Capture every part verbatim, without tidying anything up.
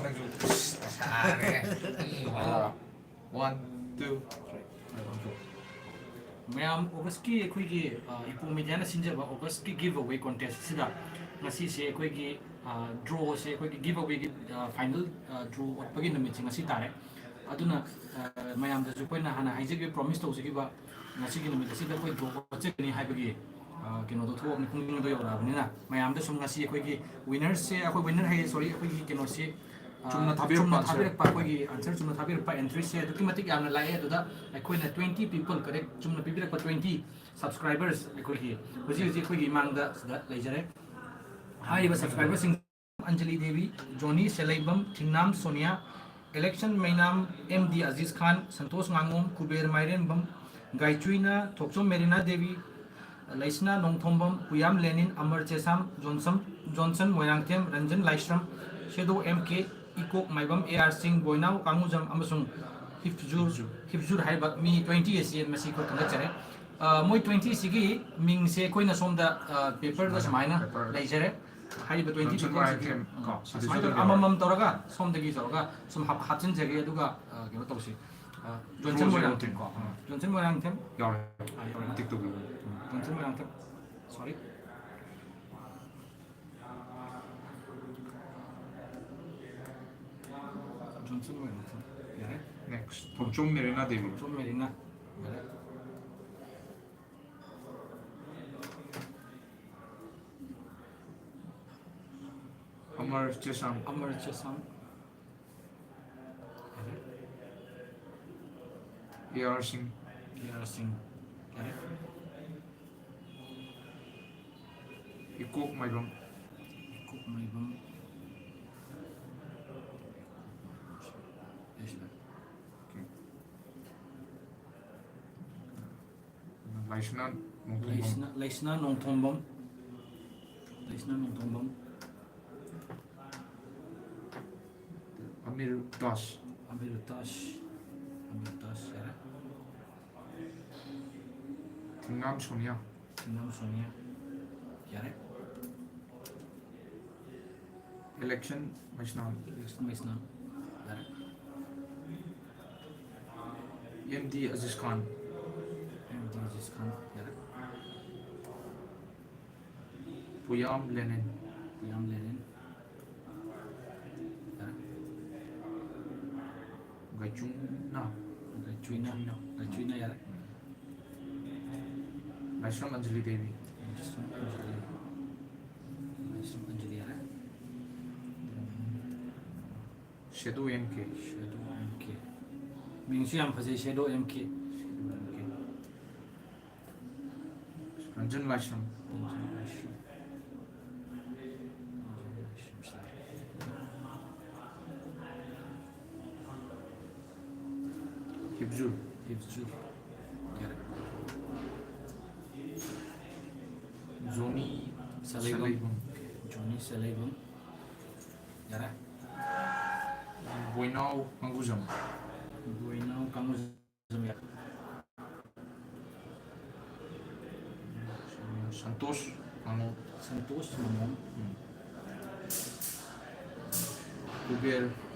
ꯅꯪꯁꯨ ꯁꯥꯔꯦ꯫ One, two, three. ꯃꯌꯥꯝ, ꯑꯣꯒꯁꯀꯤ ꯑꯩꯈꯣꯏꯒꯤ, ꯑ, ꯏꯄꯣ ꯃꯦꯗꯤꯌꯥꯅ ꯁꯤꯟꯖꯕ ꯑꯣꯒꯁꯀꯤ ꯒꯤꯚ ꯑꯋꯦ ꯀꯣꯟꯇꯦꯁ ꯑꯁꯤꯗ ꯉꯁꯤꯁꯦ ꯑꯩꯈꯣꯏꯒꯤ, ꯑ, ꯗ꯭ꯔꯣꯁꯦ, ꯑꯩꯈꯣꯏꯒꯤ ꯒꯤꯚ ꯑꯋꯦꯒꯤ, ꯑ, ꯐꯥꯏꯅꯦꯜ, ꯑ, ꯗ꯭ꯔꯣ ꯑꯣꯠꯄꯒꯤ ꯅꯨꯃꯤꯠꯁꯦ ꯉꯁꯤ ꯇꯥꯔꯦ꯫ ꯑꯗꯨꯅ, ꯑ, ꯃꯌꯥꯝꯗꯁꯨ ꯑꯩꯈꯣꯏꯅ ꯍꯥꯟꯅ ꯍꯥꯏꯖꯒꯦ, ꯄ꯭ꯔꯣꯃꯤꯁ ꯇꯧꯖꯈꯤꯕ, ꯉꯁꯤꯒꯤ ꯅꯨꯃꯤꯠ ꯑꯁꯤꯗ ꯑꯩꯈꯣꯏ ꯗ꯭ꯔꯣ ꯑꯣꯠꯆꯒꯅꯤ ꯍꯥꯏꯕꯒꯤ, ꯑ, ꯀꯩꯅꯣꯗꯣ ꯊꯣꯛꯑꯕꯅꯤ, ꯈꯣꯡꯖꯪ ꯑꯗꯣ ꯌꯧꯔꯛꯑꯕꯅꯤꯅ, ꯃꯌꯥꯝꯗ ꯁꯨꯝ ꯉꯁꯤ ꯑꯩꯈꯣꯏꯒꯤ ꯋꯤꯅꯔꯁꯦ, ꯑꯩꯈꯣꯏ ꯋꯤꯅꯔ ꯍꯥꯏꯌꯦ, ꯁꯣꯔꯤ, ꯑꯩꯈꯣꯏꯒꯤ ꯀꯩꯅꯣꯁꯤ, ꯑ, ꯆꯨꯝꯅ ꯊꯥꯕꯤꯔꯛꯄ ꯆꯨꯝꯅ answer꯫ ꯊꯥꯕꯤꯔꯛꯄ, ꯑꯩꯈꯣꯏꯒꯤ ꯑꯟꯁꯔ ꯆꯨꯝꯅ ꯊꯥꯕꯤꯔꯛꯄ ꯑꯦꯟꯇ꯭ꯔꯤꯁꯦ ꯑꯗꯨꯛꯀꯤ ꯃꯇꯤꯛ ꯌꯥꯝꯅ ꯂꯥꯛꯑꯦ꯫ ꯑꯗꯨꯗ ꯑꯩꯈꯣꯏꯅ twenty people, ꯀꯔꯦꯛ ꯆꯨꯝꯅ ꯄꯤꯕꯤꯔꯛꯄ twenty subscribers ꯑꯩꯈꯣꯏꯒꯤ ꯍꯧꯖꯤꯛ ꯍꯧꯖꯤꯛ ꯑꯩꯈꯣꯏꯒꯤ ꯏꯃꯥꯡꯗ ꯁꯤꯗ ꯂꯩꯖꯔꯦ꯫ ꯍꯥꯏꯔꯤꯕ subscriberꯁꯤꯡ Anjali Devi, Johnny Seleibam, Thingnam Sonia, Election Meinam, M D Aziz Khan, Santosh ꯉꯥꯉꯣꯝ, ꯀꯨꯕꯦꯔ ꯃꯥꯏꯔꯦꯝꯕꯝ, ꯒꯥꯏꯆꯨꯏꯅ, Thokchom Marina Devi, Leishna Nongthombam, Puyam Lenin, Amar Chesam, Johnson, Johnson Moirangthem, Ranjan Laishram, ꯁꯦꯗꯣ ꯑꯦꯝ ꯀꯦ, ꯏꯀꯣꯛ ꯃꯥꯏꯕꯝ, ꯑꯦ ꯑꯥꯔ ꯁꯤꯡ, ꯕꯣꯏꯅꯥꯎ ꯀꯥꯡꯉꯨꯖꯝ ꯑꯃꯁꯨꯡ ꯍꯤꯞꯖꯨꯔ, ꯍꯤꯞꯖꯨꯔ ꯍꯥꯏꯕ ꯃꯤ twenty ꯑꯁꯤ ꯃꯁꯤ ꯑꯩꯈꯣꯏ ꯈꯪꯒꯠꯆꯔꯦ꯫ ꯑ, ꯃꯣꯏ twenty ꯑꯁꯤꯒꯤ ꯃꯤꯡꯁꯦ ꯑꯩꯈꯣꯏꯅ ꯁꯣꯝꯗ, ꯑ, ꯄꯦꯄꯔꯗ ꯁꯨꯃꯥꯏꯅ ꯄꯦꯄꯔ꯫ ꯂꯩꯖꯔꯦ꯫ ꯍꯥꯏꯔꯤꯕ twenty ꯖꯣꯟꯁꯟ ꯄꯤꯄꯜꯁꯤꯒꯤ, ꯃꯣꯏꯔꯥꯡꯊꯦꯝ ꯀꯣ, ꯎꯝ, ꯁꯤꯗꯁꯨ ꯁꯨꯃꯥꯏꯅ ꯇꯧꯔꯒ ꯑꯗꯨꯝ ꯑꯃꯃꯝ ꯇꯧꯔꯒ ꯁꯣꯝꯗꯒꯤ ꯇꯧꯔꯒ ꯁꯨꯝ ꯍꯥꯞ-, ꯍꯥꯞꯆꯤꯟꯖꯒꯦ꯫ ꯑꯗꯨꯒ, ꯑ, ꯀꯩꯅꯣ ꯇꯧꯁꯤ꯫ ꯑ, ꯖꯣꯟꯁꯟ ꯖꯣꯟꯁꯟ ꯃꯣꯏꯔꯥꯡꯊꯦꯝ ꯀꯣ, ꯎꯝ, ꯖꯣꯟꯁꯟ ꯃꯣꯏꯔꯥꯡꯊꯦꯝ꯫ ꯌꯥꯎꯔꯦ꯫ ꯑ, ꯌꯥꯎꯔꯦ꯫ ꯇꯤꯛ ꯇꯧꯕꯤꯌꯨ꯫ ꯎꯝ, Johnson Moirangthem. Sorry. Johnson Moirangthem. ꯌꯥꯔꯦ꯫ Next, ꯊꯣꯡꯆꯣꯝ ꯃꯦꯔꯤꯅꯥ ꯗꯦꯕꯤ꯫ ꯊꯣꯡꯆꯣꯝ ꯃꯦꯔꯤꯅꯥ꯫ ꯌꯥꯔꯦ꯫ ꯑꯃꯔ ꯆꯦꯁꯥꯝ꯫ ꯑꯃꯔ ꯆꯦꯁꯥꯝ꯫ ꯌꯥꯔꯦ꯫ ꯑꯦ ꯑꯥꯔ ꯁꯤꯡ꯫ ꯑꯦ ꯑꯥꯔ ꯁꯤꯡ꯫ ꯌꯥꯔꯦ꯫ ꯏꯀꯣꯛ ꯃꯥꯏꯕꯝ꯫ ꯏꯀꯣꯛ ꯃꯥꯏꯕꯝ꯫ ꯂꯩꯁꯅꯥ꯫ Okay꯫ ꯂꯩꯁꯅꯥ ꯅꯣꯡꯊꯣꯝꯕꯝ꯫ ꯂꯩꯁꯅꯥ, ꯂꯩꯁꯅꯥ ꯅꯣꯡꯊꯣꯝꯕꯝ꯫ ꯂꯩꯁꯅꯥ ꯅꯣꯡꯊꯣꯝꯕꯝ꯫ ꯑꯃꯤꯔ ꯗꯥꯁ꯫ ꯑꯃꯤꯔ ꯗꯥꯁ꯫ ꯑꯃꯤꯔ ꯗꯥꯁ, ꯌꯥꯔꯦ꯫ ꯊꯤꯡꯉꯥꯝ ꯁꯣꯅꯤꯌꯥ꯫ ꯊꯤꯡꯉꯥꯝ ꯁꯣꯅꯤꯌꯥ꯫ ꯌꯥꯔꯦ꯫ Election ꯃꯩꯁꯅꯥꯝ꯫ Election ꯃꯩꯁꯅꯥꯝ꯫ ꯌꯥꯔꯦ꯫ M D Aziz Khan꯫ M D Aziz Khan꯫ ꯌꯥꯔꯦ꯫ ꯄꯨꯌꯥꯝ ꯂꯦꯅꯤꯟ꯫ ꯄꯨꯌꯥꯝ ꯂꯦꯅꯤꯟ꯫ ꯌꯥꯔꯦ꯫ ꯒꯥꯏꯆꯨꯅꯥ꯫ ꯒꯥꯏꯆꯨꯏꯅꯥ꯫ ꯒꯥꯏꯆꯨꯏꯅꯥ꯫ ꯒꯥꯏꯆꯨꯏꯅꯥ ꯌꯥꯔꯦ꯫ ꯂꯥꯏꯁ꯭ꯔꯝ ꯑꯟꯖꯂꯤ ꯗꯦꯕꯤ꯫ ꯂꯥꯏꯁ꯭ꯔꯝ ꯑꯟꯖꯂꯤ꯫ ꯂꯥꯏꯁ꯭ꯔꯝ ꯑꯟꯖꯂꯤ ꯌꯥꯔꯦ꯫ Shadow M K꯫ Shadow M K꯫ ꯃꯤꯡꯁꯨ ꯌꯥꯝ ꯐꯖꯩ, Shadow M K꯫ Shadow M K꯫ Ranjan ꯂꯥꯏꯁ꯭ꯔꯝ꯫ ꯔꯟꯖꯟ ꯂꯥꯏꯁ꯭ꯔꯝ꯫ ꯔꯟꯖꯟ ꯂꯥꯏꯁ꯭ꯔꯝ꯫ ꯍꯤꯞꯖꯨꯔ꯫ ꯍꯤꯞꯖꯨꯔ꯫ ꯌꯥꯔꯦ꯫ ꯖꯣꯅꯤ ꯁꯂꯩꯕꯝ꯫ ꯁꯂꯩꯕꯝ꯫ ꯖꯣꯅꯤ ꯁꯂꯩꯕꯝ꯫ ꯌꯥꯔꯦ꯫ ꯕꯣꯏꯅꯥꯎ ꯀꯥꯡꯒꯨꯖꯝ꯫ ꯕꯣꯏꯅꯥꯎ ꯀꯥꯡꯒꯨꯖꯝ꯫ ꯁꯟꯇꯣꯁ ꯃꯃꯣꯟ꯫ ꯁꯟꯇꯣꯁ ꯃꯃꯣꯟ꯫ ꯎꯝ꯫ ꯀꯨꯕꯦꯔ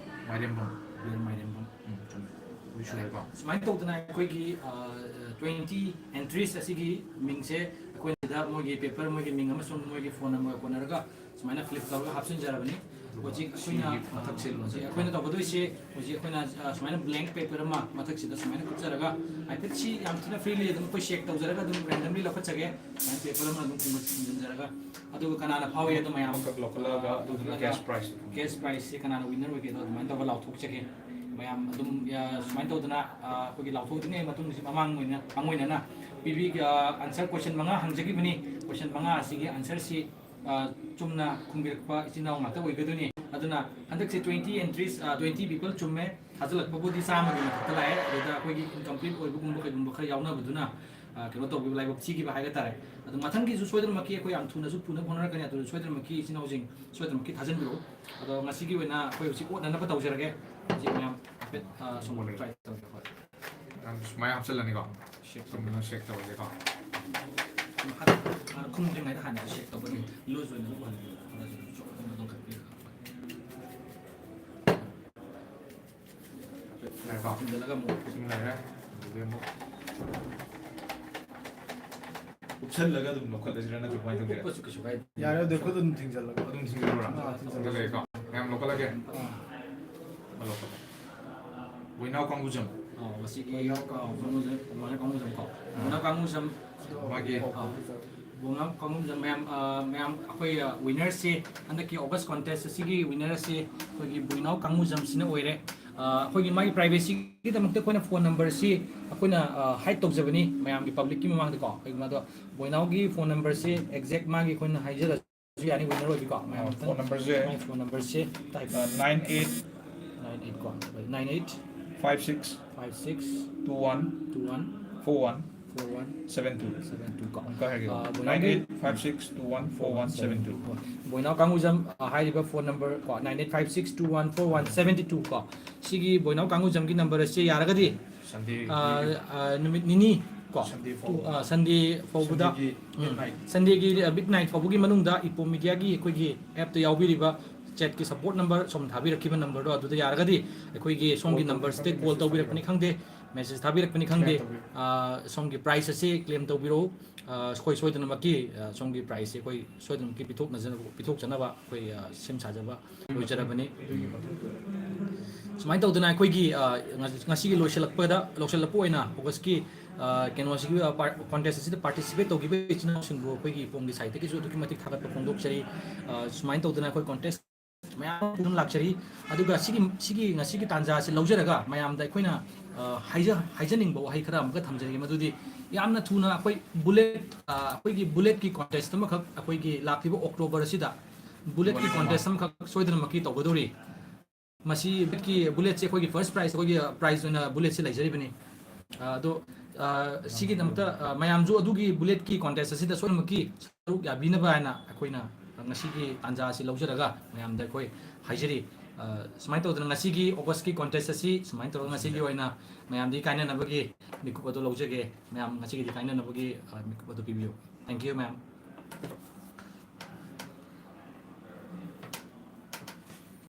ꯃꯥꯏꯔꯦꯝꯕꯝ꯫ ꯀꯨꯕꯦꯔ ꯃꯥꯏꯔꯦꯝꯕꯝ꯫ ꯎꯝ, ꯆꯨꯝꯃꯦ꯫ ꯂꯣꯏ ꯁꯨꯔꯦꯀꯣ? ꯁꯨꯃꯥꯏꯅ ꯇꯧꯗꯅ ꯑꯩꯈꯣꯏꯒꯤ, ꯑ, twenty entries ꯑꯁꯤꯒꯤ ꯃꯤꯡꯁꯦ ꯑꯩꯈꯣꯏꯅ ꯁꯤꯗ ꯃꯣꯏꯒꯤ paper, ꯃꯣꯏꯒꯤ ꯃꯤꯡ ꯑꯃꯁꯨꯡ ꯃꯣꯏꯒꯤ phone number ꯀꯣꯟꯅꯔꯒ ꯁꯨꯃꯥꯏꯅ fill up ꯇꯧꯔꯒ ꯍꯥꯞꯆꯤꯟꯖꯔꯕꯅꯤ꯫ ꯑꯗꯨꯒ ꯍꯧꯖꯤꯛ ꯑꯩꯈꯣꯏꯅ, ꯁꯤꯒꯤ ꯃꯊꯛꯁꯦ ꯑ, ꯍꯧꯖꯤꯛ ꯑꯩꯈꯣꯏꯅ ꯇꯧꯒꯗꯣꯏꯁꯦ, ꯍꯧꯖꯤꯛ ꯑꯩꯈꯣꯏꯅ, ꯑ, ꯁꯨꯃꯥꯏꯅ blank paper ꯑꯃ ꯃꯊꯛꯁꯤꯗ ꯁꯨꯃꯥꯏꯅ ꯀꯨꯞꯆꯔꯒ, ꯍꯥꯏꯐꯦꯠ ꯁꯤ ꯌꯥꯝ ꯊꯤꯅ freely ꯑꯗꯨꯝ ꯑꯩꯈꯣꯏ check ꯇꯧꯖꯔꯒ ꯑꯗꯨꯝ randomly ꯂꯧꯈꯠꯆꯒꯦ꯫ ꯁꯨꯃꯥꯏꯅ paper ꯑꯃ ꯑꯗꯨꯝ ꯈꯨꯝꯖꯤꯟꯖꯔꯒ, ꯑꯗꯨꯒ ꯀꯅꯥꯅ ꯐꯥꯎꯏ ꯑꯗꯣ ꯃꯌꯥꯝ, ꯑꯃꯈꯛ ꯂꯧꯈꯠꯂꯒ ꯑ, ꯑꯗꯨꯒ ꯂꯧꯈꯠꯂꯒ cash prize꯫ Cash prize ꯁꯦ ꯀꯅꯥꯅ winner ꯑꯣꯏꯒꯦꯗꯣ ꯑꯗꯨꯃꯥꯏꯅ ꯇꯧꯔꯒ ꯂꯥꯎꯊꯣꯛꯆꯒꯦ꯫ ꯃꯌꯥꯝ ꯑꯗꯨꯝ, ꯑ, ꯁꯨꯃꯥꯏꯅ ꯇꯧꯗꯅ, ꯑ, ꯑꯩꯈꯣꯏꯒꯤ ꯂꯥꯎꯊꯣꯛꯇ꯭ꯔꯤꯉꯩ ꯃꯇꯨꯡꯗ ꯃꯃꯥꯡ ꯑꯣꯏꯅ, ꯃꯥꯡ ꯑꯣꯏꯅꯅ ꯄꯤꯕꯤ-, ꯑ, answer question ꯃꯉꯥ ꯍꯪꯖꯈꯤꯕꯅꯤ꯫ Question ꯃꯉꯥ ꯑꯁꯤꯒꯤ answer ꯁꯤ ꯑ, ꯆꯨꯝꯅ ꯈꯨꯝꯕꯤꯔꯛꯄ ꯏꯆꯤꯟ ꯏꯅꯥꯎ ꯉꯥꯛꯇ ꯑꯣꯏꯒꯗꯣꯏꯅꯤ꯫ ꯑꯗꯨꯅ ꯍꯟꯗꯛꯁꯦ twenty entries, ꯑ, twenty people ꯆꯨꯝꯃꯦ꯫ ꯊꯥꯖꯤꯜꯂꯛꯄꯕꯨꯗꯤ ꯆꯥꯝꯃꯒꯤ ꯃꯊꯛꯇ ꯂꯥꯛꯑꯦ꯫ ꯑꯗꯨꯗ ꯑꯩꯈꯣꯏꯒꯤ incomplete ꯑꯣꯏꯕꯒꯨꯝꯕ ꯀꯩꯒꯨꯝꯕ ꯈꯔ ꯌꯥꯎꯅꯕꯗꯨꯅ, ꯑ, ꯀꯩꯅꯣ ꯇꯧꯕꯤꯕ, ꯂꯥꯏꯕꯛ ꯊꯤꯈꯤꯕ ꯍꯥꯏꯕ ꯇꯥꯔꯦ꯫ ꯑꯗꯣ ꯃꯊꯪꯒꯤꯁꯨ ꯁꯣꯏꯗꯅꯃꯛꯀꯤ ꯑꯩꯈꯣꯏ ꯌꯥꯝ ꯊꯨꯅꯁꯨ ꯄꯨꯅꯕ ꯍꯣꯠꯅꯔꯛꯀꯅꯤ꯫ ꯑꯗꯨꯗ ꯁꯣꯏꯗꯅꯃꯛꯀꯤ ꯏꯆꯤꯟ ꯏꯅꯥꯎꯁꯤꯡ ꯁꯣꯏꯗꯅꯃꯛꯀꯤ ꯊꯥꯖꯤꯟꯕꯤꯔꯛꯎ꯫ ꯑꯗꯣ ꯉꯁꯤꯒꯤ ꯑꯣꯏꯅ ꯑꯩꯈꯣꯏ ꯍꯧꯖꯤꯛ ꯑꯣꯠꯅꯅꯕ ꯇꯧꯖꯔꯒꯦ꯫ ꯍꯧꯖꯤꯛ ꯃꯌꯥꯝ ꯍꯥꯏꯐꯦꯠ, ꯑ, ꯁꯨꯝ try ꯇꯧꯒꯦ꯫ ꯍꯣꯏ꯫ ꯁꯨꯃꯥꯏꯅ ꯍꯥꯞꯆꯤꯜꯂꯅꯤꯀꯣ꯫ Shake ꯇꯧꯒꯦ꯫ ꯆꯨꯝꯅ shake ꯇꯧꯔꯁꯦꯀꯣ꯫ ꯍꯥꯟꯅ, ꯍꯥꯟꯅ ꯈꯨꯝꯗ꯭ꯔꯤꯉꯩꯗ ꯍꯥꯟꯅ shake ꯇꯧꯕ꯫ ꯎꯝ꯫ Loose ꯑꯣꯏꯅ ꯑꯗꯨꯝ ꯑꯣꯏꯍꯜꯂꯒ ꯈꯔꯁꯨ ꯑꯗꯨꯝ ꯆꯣꯠ ꯑꯗꯨꯝ ꯑꯗꯨꯝ ꯀꯠꯄꯤꯔꯒ꯫ ꯉꯥꯏꯈꯣ꯫ ꯊꯤꯟꯖꯤꯜꯂꯒ ꯑꯃꯨꯛ ꯁꯤ ꯉꯥꯏꯔꯦ꯫ ꯑꯗꯨꯗꯤ ꯑꯃꯨꯛ ꯎꯞꯁꯜꯂꯒ ꯑꯗꯨꯝ ꯂꯧꯈꯠꯂꯁꯤꯔꯥ, ꯅꯠꯇ꯭ꯔꯒ ꯀꯃꯥꯏꯅ ꯇꯧꯒꯦ? ꯎꯞꯄꯁꯨ ꯀꯩꯁꯨ ꯀꯥꯏꯗꯦ꯫ ꯌꯥꯔꯦ, ꯑꯗꯨ ꯈꯨꯠ ꯑꯗꯨꯝ ꯊꯤꯡꯖꯜꯂꯒ꯫ ꯑꯗꯨꯝ ꯊꯤꯡꯖꯤꯜꯂꯨꯔꯥ? ꯑꯥ, ꯊꯤꯡꯖꯤꯜꯂꯨ꯫ ꯊꯤꯡꯖꯤꯜꯂꯒꯦꯀꯣ꯫ ꯉꯥꯏꯈꯣ, ꯂꯧꯈꯠꯂꯒꯦ꯫ ꯑꯃ ꯂꯧꯈꯠꯂꯣ꯫ ꯕꯣꯏꯅꯥꯎ ꯀꯥꯡꯕꯨꯖꯝ꯫ ꯑꯥ, ꯃꯁꯤꯒꯤ ꯀꯥꯡꯕꯨꯖꯝ, ꯀꯥꯡꯕꯨꯖꯝ ꯀꯣ꯫ ꯕꯣꯏꯅꯥꯎ ꯀꯥꯡꯕꯨꯖꯝ꯫ ꯃꯥꯒꯤ ꯑꯥ, ꯕꯣꯏꯅꯥꯎ ꯀꯥꯡꯕꯨꯖꯝ ꯃꯌꯥꯝ, ꯑꯥ, ꯃꯌꯥꯝ ꯑꯩꯈꯣꯏ, ꯑꯥ, winner ꯁꯤ, ꯍꯟꯗꯛꯀꯤ August contest ꯑꯁꯤꯒꯤ winner ꯑꯁꯤ ꯑꯩꯈꯣꯏꯒꯤ ꯕꯣꯏꯅꯥꯎ ꯀꯥꯡꯕꯨꯖꯝꯁꯤꯅ ꯑꯣꯏꯔꯦ꯫ ꯑꯥ, ꯑꯩꯈꯣꯏꯒꯤ ꯃꯥꯒꯤ privacy ꯒꯤꯗꯃꯛꯇ ꯑꯩꯈꯣꯏꯅ phone number ꯁꯤ ꯑꯩꯈꯣꯏꯅ, ꯑꯥ, hide ꯇꯧꯖꯕꯅꯤ ꯃꯌꯥꯝꯒꯤ, public ꯀꯤ ꯃꯃꯥꯡꯗꯀꯣ꯫ ꯀꯩꯒꯨꯝꯕ ꯑꯗꯣ ꯕꯣꯏꯅꯥꯎꯒꯤ phone number ꯁꯤ exact ꯃꯥꯒꯤ ꯑꯩꯈꯣꯏꯅ ꯍꯥꯏꯖꯔꯁꯨ ꯌꯥꯅꯤ, winner ꯑꯣꯏꯕꯤꯀꯣ꯫ ꯃꯌꯥꯝ ꯑꯃꯨꯛꯇꯪ phone number ꯁꯦ, ꯃꯥꯒꯤ phone number ꯁꯤ type ꯑ, nine eight nine eight ꯀꯣ, nine eight five six five six two one two one four one four one seven two꯫ seven two ꯀꯣ꯫ ꯑꯃꯨꯛꯀ ꯍꯥꯏꯔꯒꯦꯀꯣ, ꯑ, nine eight five six two one four one seven two꯫ ꯕꯣꯏꯅꯥꯎ ꯀꯥꯡꯕꯨꯖꯝ, ꯑ, ꯍꯥꯏꯔꯤꯕ phone number ꯀꯣ, nine eight five six two one four one seven two ꯀꯣ꯫ ꯁꯤꯒꯤ ꯕꯣꯏꯅꯥꯎ ꯀꯥꯡꯕꯨꯖꯝꯒꯤ number ꯑꯁꯤ ꯌꯥꯔꯒꯗꯤ, Sunday ꯑ, ꯑ, ꯅꯨꯃꯤꯠ ꯅꯤꯅꯤ ꯀꯣ, Sunday ꯐꯥꯎꯕ꯫ ꯑ, Sunday ꯐꯥꯎꯕꯗ, Sunday ꯒꯤ ꯎꯝ, midnight꯫ Sunday ꯒꯤ, ꯑ, midnight ꯐꯥꯎꯕꯒꯤ ꯃꯅꯨꯡꯗ ꯏꯄꯣꯝ media ꯒꯤ ꯑꯩꯈꯣꯏꯒꯤ app ꯇ ꯌꯥꯎꯕꯤꯔꯤꯕ chat ꯀꯤ support number, ꯁꯣꯝ ꯊꯥꯕꯤꯔꯛꯈꯤꯕ number ꯗꯣ, ꯑꯗꯨꯗ ꯌꯥꯔꯒꯗꯤ ꯑꯩꯈꯣꯏꯒꯤ ꯁꯣꯝꯒꯤ Call number ꯁꯤꯗ ꯇꯧꯕꯤꯔꯛꯄꯅꯤ, call ꯇꯧꯕꯤꯔꯛꯄꯅꯤ ꯈꯪꯗꯦ, message ꯊꯥꯕꯤꯔꯛꯄꯅꯤ ꯈꯪꯗꯦ, Claim ꯇꯧꯕꯤꯔꯛꯄꯅꯤ꯫ ꯑ, ꯁꯣꯝꯒꯤ prize ꯑꯁꯤ claim ꯇꯧꯕꯤꯔꯛꯎ꯫ ꯑ, ꯑꯩꯈꯣꯏ ꯁꯣꯏꯗꯅꯃꯛꯀꯤ, ꯑ, ꯁꯣꯝꯒꯤ prize ꯁꯤ ꯑꯩꯈꯣꯏ ꯁꯣꯏꯗꯅꯃꯛꯀꯤ ꯄꯤꯊꯣꯛꯅꯖꯅꯕ, ꯄꯤꯊꯣꯛꯆꯅꯕ ꯑꯩꯈꯣꯏ, ꯑ, ꯁꯦꯝ ꯁꯥꯖꯕ ꯂꯣꯏꯖꯔꯕꯅꯤ꯫ ꯁꯨꯃꯥꯏꯅ ꯇꯧꯗꯅ ꯑꯩꯈꯣꯏꯒꯤ, ꯑ, ꯉ-, ꯉꯁꯤꯒꯤ ꯂꯣꯏꯁꯤꯜꯂꯛꯄꯗ, ꯂꯣꯏꯁꯤꯜꯂꯛꯄ ꯑꯣꯏꯅ August ꯀꯤ, ꯑ, ꯀꯩꯅꯣꯁꯤꯒꯤ, ꯑ, par-, contest ꯑꯁꯤꯗ participate ꯇꯧꯈꯤꯕ ꯏꯆꯤꯟ ꯏꯅꯥꯎꯁꯤꯡꯕꯨ ꯑꯩꯈꯣꯏꯒꯤ ꯏꯄꯣꯝꯒꯤ side ꯇꯒꯤꯁꯨ ꯑꯗꯨꯛꯀꯤ ꯃꯇꯤꯛ ꯊꯥꯒꯠꯄ ꯐꯣꯡꯗꯣꯛꯆꯔꯤ꯫ ꯑ, ꯁꯨꯃꯥꯏꯅ ꯇꯧꯗꯅ ꯑꯩꯈꯣꯏ contest ꯃꯌꯥꯝ ꯑꯃ ꯂꯥꯛꯆꯔꯤ꯫ ꯑꯗꯨꯒ ꯁꯤꯒꯤ, ꯁꯤꯒꯤ ꯉꯁꯤꯒꯤ ꯇꯥꯟꯖꯥ ꯑꯁꯤ ꯂꯧꯖꯔꯒ ꯃꯌꯥꯝꯗ ꯑꯩꯈꯣꯏꯅ, ꯑ, ꯍꯥꯏꯖ-, ꯍꯥꯏꯖꯅꯤꯡꯕ ꯋꯥꯍꯩ ꯈꯔ ꯑꯃꯨꯛꯀ ꯊꯝꯖꯔꯤ, ꯃꯗꯨꯗꯤ ꯌꯥꯝꯅ ꯊꯨꯅ ꯑꯩꯈꯣꯏ bullet, ꯑ, ꯑꯩꯈꯣꯏꯒꯤ bullet ꯀꯤ contest ꯑꯃꯈꯛ ꯑꯩꯈꯣꯏꯒꯤ ꯂꯥꯛꯂꯤꯕ October ꯑꯁꯤꯗ bullet ꯀꯤ contest ꯑꯃꯈꯛ ꯁꯣꯏꯗꯅꯃꯛꯀꯤ ꯇꯧꯒꯗꯧꯔꯤ꯫ ꯃꯁꯤ bullet ꯀꯤ, bullet ꯁꯦ ꯑꯩꯈꯣꯏꯒꯤ first prize, ꯑꯩꯈꯣꯏꯒꯤ prize ꯑꯣꯏꯅ bullet ꯁꯦ ꯂꯩꯖꯔꯤꯕꯅꯤ꯫ ꯑ, ꯑꯗꯣ, ꯑ, ꯁꯤꯒꯤꯗꯃꯛꯇ, ꯑ, ꯃꯌꯥꯝꯁꯨ ꯑꯗꯨꯒꯤ bullet ꯀꯤ contest ꯑꯁꯤꯗ ꯁꯣꯏꯗꯅꯃꯛꯀꯤ ꯁꯔꯨꯛ ꯌꯥꯕꯤꯅꯕ ꯍꯥꯏꯅ ꯑꯩꯈꯣꯏꯅ ꯉꯁꯤꯒꯤ ꯇꯥꯟꯖꯥ ꯑꯁꯤ ꯂꯧꯖꯔꯒ ꯃꯌꯥꯝꯗ ꯑꯩꯈꯣꯏ ꯍꯥꯏꯖꯔꯤ꯫ ꯑ, ꯁꯨꯃꯥꯏꯅ ꯇꯧꯗꯅ ꯉꯁꯤꯒꯤ August ꯀꯤ contest ꯑꯁꯤ ꯁꯨꯃꯥꯏꯅ ꯇꯧꯔꯒ ꯉꯁꯤꯒꯤ ꯑꯣꯏꯅ ꯃꯌꯥꯝꯗꯒꯤ ꯀꯥꯏꯅꯅꯕꯒꯤ ꯃꯤꯀꯨꯞ ꯑꯗꯨ ꯂꯧꯖꯒꯦ꯫ ꯃꯌꯥꯝ ꯉꯁꯤꯒꯤꯗꯤ ꯀꯥꯏꯅꯅꯕꯒꯤ, ꯑ, ꯃꯤꯀꯨꯞ ꯑꯗꯨ ꯄꯤꯕꯤꯌꯨ꯫ Thank you, ꯃꯌꯥꯝ꯫